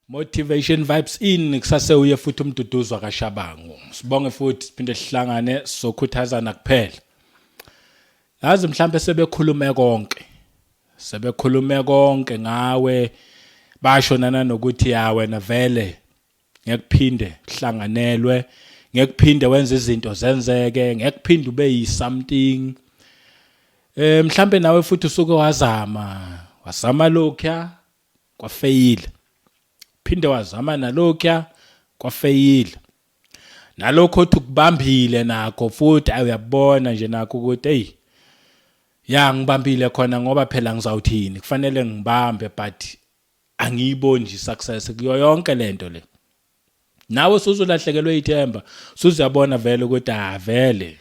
Motivation Vibes in kusase uye futhi umduduzwa kaShabangu. Sibonge futhi siphinde sihlangane sokhuthazana kuphela. Yazi mhlambe sebekhulume konke. Sebekhulume konke ngawe basho nana nokuthi ya wena vele ngeke kuhlanganelwe ngeke wenze izinto zenzeke ngeke ube yi something. Eh mhlambe nawe futhi usuke wazama wazama lokho kwafeyila. Phinde wazama nalokhuya kwafeyila. Nalokho othi ukubambile nakho futhi uyabona nje nakho ukuthi hey ya ngibambile khona ngoba phela ngizawuthini kufanele ngibambe but angiyiboni nje success kuyo yonke lento le. Nawe usuzulahlekelwe ithemba, usuzuyabona vele ukuthi ah vele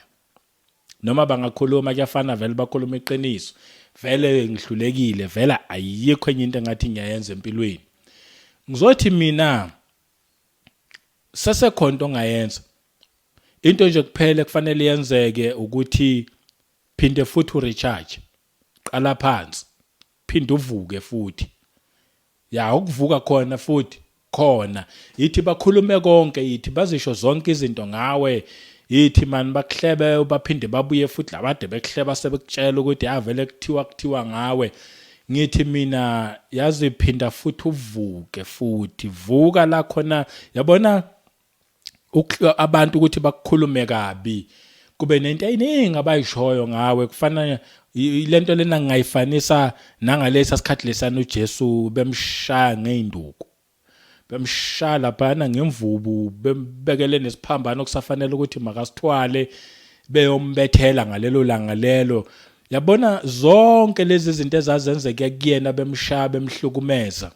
noma bangakhuluma kuyafana vele bakhuluma iqiniso vele ngihlulekile vele ayikho enye into engathi ngiyayenza empilweni. Ngizothi mina sesekhona into ongayenza. Into nje kuphela kufanele yenzeke ukuthi phinde futhi urecharge. Qala phansi. Phinde uvuke futhi. Ya ukuvuka khona futhi khona. Yithi bakhulume konke yithi bazisho zonke izinto ngawe. Yithi man bakuhlebe baphinde babuye futhi labade bekuhleba sebekutshela ukuthi ya vele kuthiwa kuthiwa ngawe. Ngithi mina yazi phinda futhi uvuke futhi vuka la khona yabona abantu ukuthi bakukhulume kabi kube nento eyiningi abayishoyo ngawe kufana lento lena ngingayifanisa nangalesa sikhathi lesana uJesu bemshaya ngeinduku bemshaya laphana ngemvubu bembekele nesiphambano kusafanele ukuthi makasithwale beyombethela ngalelo langa lelo. Yabona zonke lezi zinto ezazenzeka kuyena bemshaya bemhlukumeza.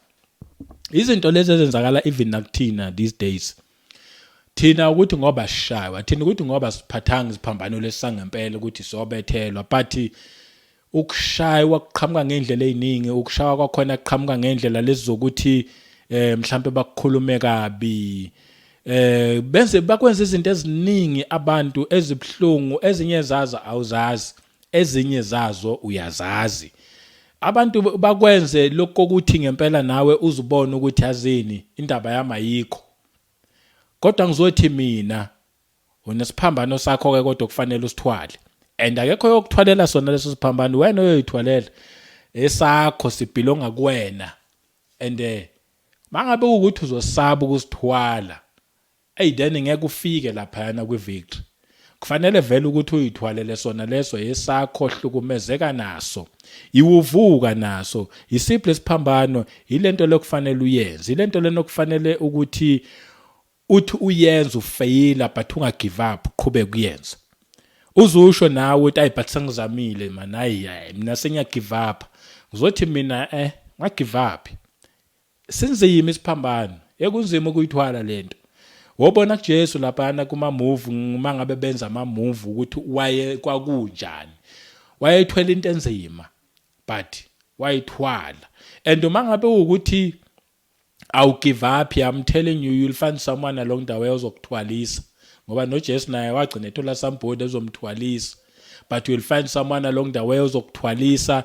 Izinto lezi ezenzakala even nakuthina these days. Thina ukuthi ngoba sishaywa, thina ukuthi ngoba siphathanga isiphambano lesangempela ukuthi sobethelwa but ukushaywa kuqhamuka ngendlela eziningi, ukushaywa kwakhona kuqhamuka ngendlela lezi zokuthi eh mhlambe bakukhulume kabi eh benze bakwenza izinto eziningi abantu ezibhlungu ezinye zazo awuzazi ezinye zazo uyazazi. Abantu bakwenze lokuthi ngempela nawe uzubone ukuthi yazini indaba yami ayikho. Kodwa ngizothi mina unesiphambano sakho ke kodwa kufanele usithwale. And akekho yokuthwalela sona leso siphambano wena oyoyithwalela. Esakho sibhilonga kuwena. And eh mangabe ukuthi uzosaba ukusithwala Ey then ngeke ufike laphayana kwi victory. Kufanele vele ukuthi uyithwalele sona leso esakho hlukumezeka naso. Iwuvuka naso. Isiphi lesiphambano ilento lokufanele uyenze. Ilento lena okufanele ukuthi uthi uyenze ufeyila but unga give up uqhubeke uyenze. Uzusho nawe ukuthi ayi but sengizamile man hayi mina sengiya give up. Ngizothi mina eh nga give up. Sinzima isiphambano. Ekunzima ukuyithwala lento. Wobona kuJesu laphana kuma move uma ngabe benza ama move ukuthi waye kwakunjani. Wayethwele into enzima but wayithwala. And uma ngabe ukuthi awu give up I'm telling you you'll find someone along the way ozokuthwalisa. Ngoba noJesu naye wagcina ethola somebody ozomthwalisa. But you'll find someone along the way ozokuthwalisa.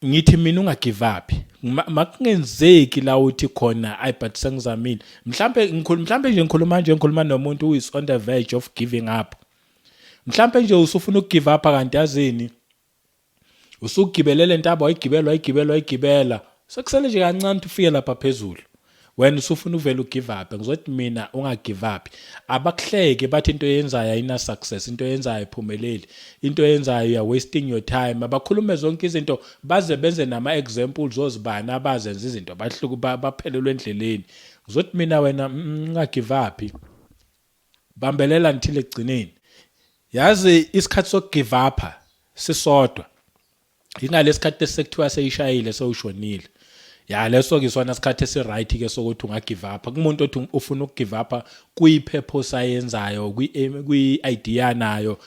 Ngithi mina unga give up. Makungenzeki la uthi khona ay but sengizamile. Mhlambe ngikhuluma mhlambe nje ngikhuluma nje ngikhuluma nomuntu who is on the verge of giving up. Mhlambe nje usufuna ukugive up kanti yazini. Usugibelele ntaba wayigibela wayigibela wayigibela. Sekusele nje kancane ufike lapha phezulu. Wena usufuna uvele ugive up. Ngizothi mina unga give up. Abakuhleke bathi into oyenzayo ayina success, into oyenzayo ayiphumeleli, into oyenzayo you are wasting your time. Abakhulume zonke izinto baze benze nama examples ozibani abazenza izinto bahluku baphelelwe endleleni. Ngizothi mina wena unga give up. Bambelela until ekugcineni. Yazi isikhathi sokugive up sisodwa. Ingalesikhathi esekuthiwa seyishayile sewushonile. Ya leso ke isona sikhathi esi right ke sokuthi unga give up. Kumuntu othi ufuna ukugive up kuyi purpose ayenzayo, kwi idea nayo.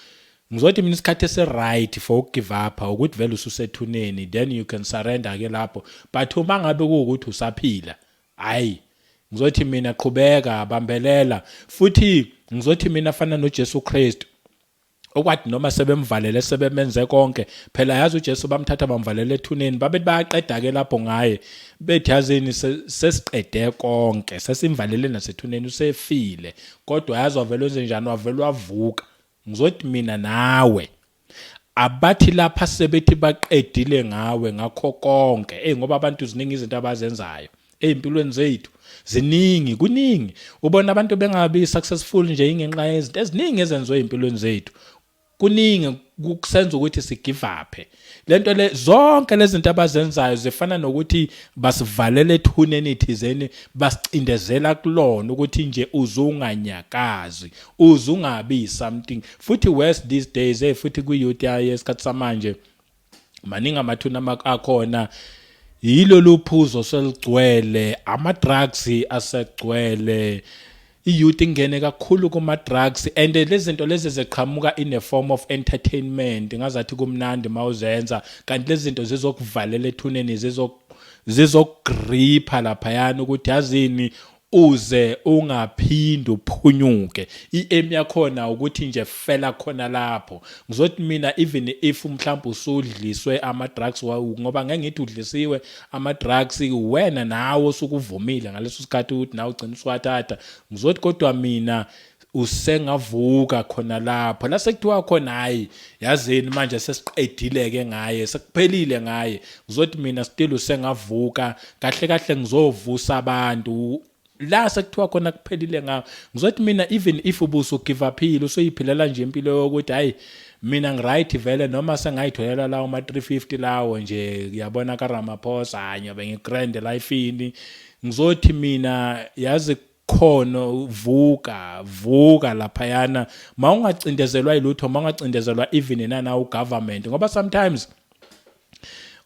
Ngizothi mina isikhathi esi right for ukugive up ukuthi vele ususethuneni then you can surrender ke lapho. But uma ngabe kuwukuthi usaphila hayi ngizothi mina qhubeka bambelela futhi ngizothi mina fana noJesu Kristu. Okwathi noma sebemvalele sebemenze konke, phela yazi uJesu bamthatha bamvalela ethuneni, babethi bayaqeda ke lapho ngaye, bethi yazini sesiqede konke, sesimvalele nasethuneni usefile, kodwa yazi wavele wenze njani, wavele wavuka. Ngizothi mina nawe abathi lapha sebethi baqedile ngawe ngakho konke, ey ngoba abantu ziningi izinto abazenzayo ezimpilweni zethu, ziningi, kuningi ubona abantu bengabi successful nje ingenxa yezinto eziningi ezenziwe ezimpilweni zethu. Kuningi kusenza ukuthi si give up lento le. Zonke lezi zinto abazenzayo zifana nokuthi basivalele ethuneni thizeni, basicindezela kulona ukuthi nje uzunganyakazi, uzungabi something. Futhi worse these days, hey, futhi kwi-youth yesikhathi samanje maningi amathuna akhona, yilo luphuzo seligcwele, ama-drugs asegcwele, i-youth ingene kakhulu kuma-drugs. And lezi zinto lezi ziqhamuka in a form of entertainment, ngazathi kumnandi mawuzenza, kanti lezi zinto zizokuvalela ethuneni, zizokugripa laphayana ukuthi yazini uze ungaphindi uphunyuke. I-aim yakhona ukuthi nje fela khona lapho. Ngizothi mina even if mhlawumbe usudliswe ama-drugs, ngoba ngeke ngithi udlisiwe ama-drugs, wena nawe usukuvumile ngaleso sikhathi ukuthi nawe ugcina usuwathatha, ngizothi kodwa mina usengavuka khona lapho la sekuthiwa khona, hayi yazini manje sesiqedile ke ngaye, sekuphelile ngaye. Ngizothi mina still usengavuka. Kahle kahle ngizovusa abantu la sekuthiwa khona kuphelile ngawo. Ngizothi mina even if ubusu give up-ile, usuyiphilela nje impilo yokuthi hayi mina ngiright vele, noma sengayitholela lawo ma 350 lawo nje, uyabona ka Ramaphosa, hayi ngiyobe ngigrand life-ini. Ngizothi mina yazi khona vuka, vuka laphayana, mawungacindezelwa yilutho, mawungacindezelwa even nana ugovernment, ngoba sometimes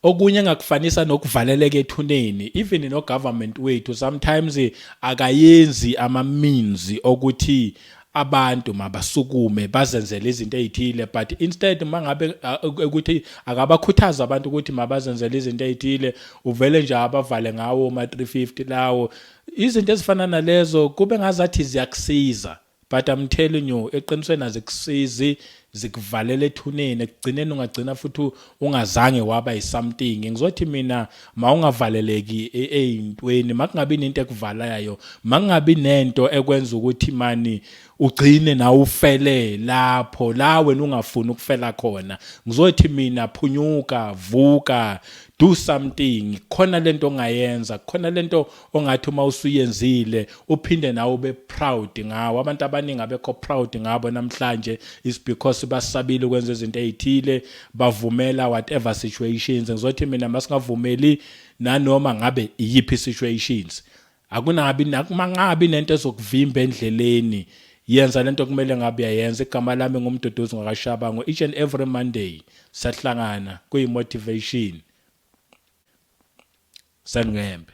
okunye engakufanisa nokuvaleleka ethuneni, even no government wethu sometimes akayenzi ama means okuthi abantu mabasukume bazenzele izinto ezithile, but instead mangabe ukuthi akabakhuthaza abantu ukuthi mabazenzele izinto ezithile, uvele nje abavale ngawo ma 350 lawo. Izinto ezifana nalezo kube ngazathi ziyakusiza, but I'm telling you, eqinisweni azikusizi, zikuvalela ethuneni. Ekugcineni ungagcina futhi ungazange waba yi-something. Ngizothi mina mawungavaleleki ey'ntweni, makungabi nento ekuvalayo, makungabi nento ekwenza ukuthi mani ugcine nawe ufele lapho la wena ungafuni ukufela khona. Ngizothi mina phunyuka, vuka, do something. Khona lento ongayenza, khona lento ongathi uma usuyenzile uphinde nawe ube proud ngawo. Abantu abaningi abekho proud ngabo namhlanje is because basabile ukwenza izinto ezithile, bavumela whatever situations. Ngizothi mina masingavumeli nanoma ngabe iyiphi situations, akunabi nakumangabi nento ezokuvimba endleleni. Yenza lento kumele ngabe uyayenza. Igama lami nguMduduzi ngakaShabango. Each and every Monday sahlangana kuyi-motivation sengembe.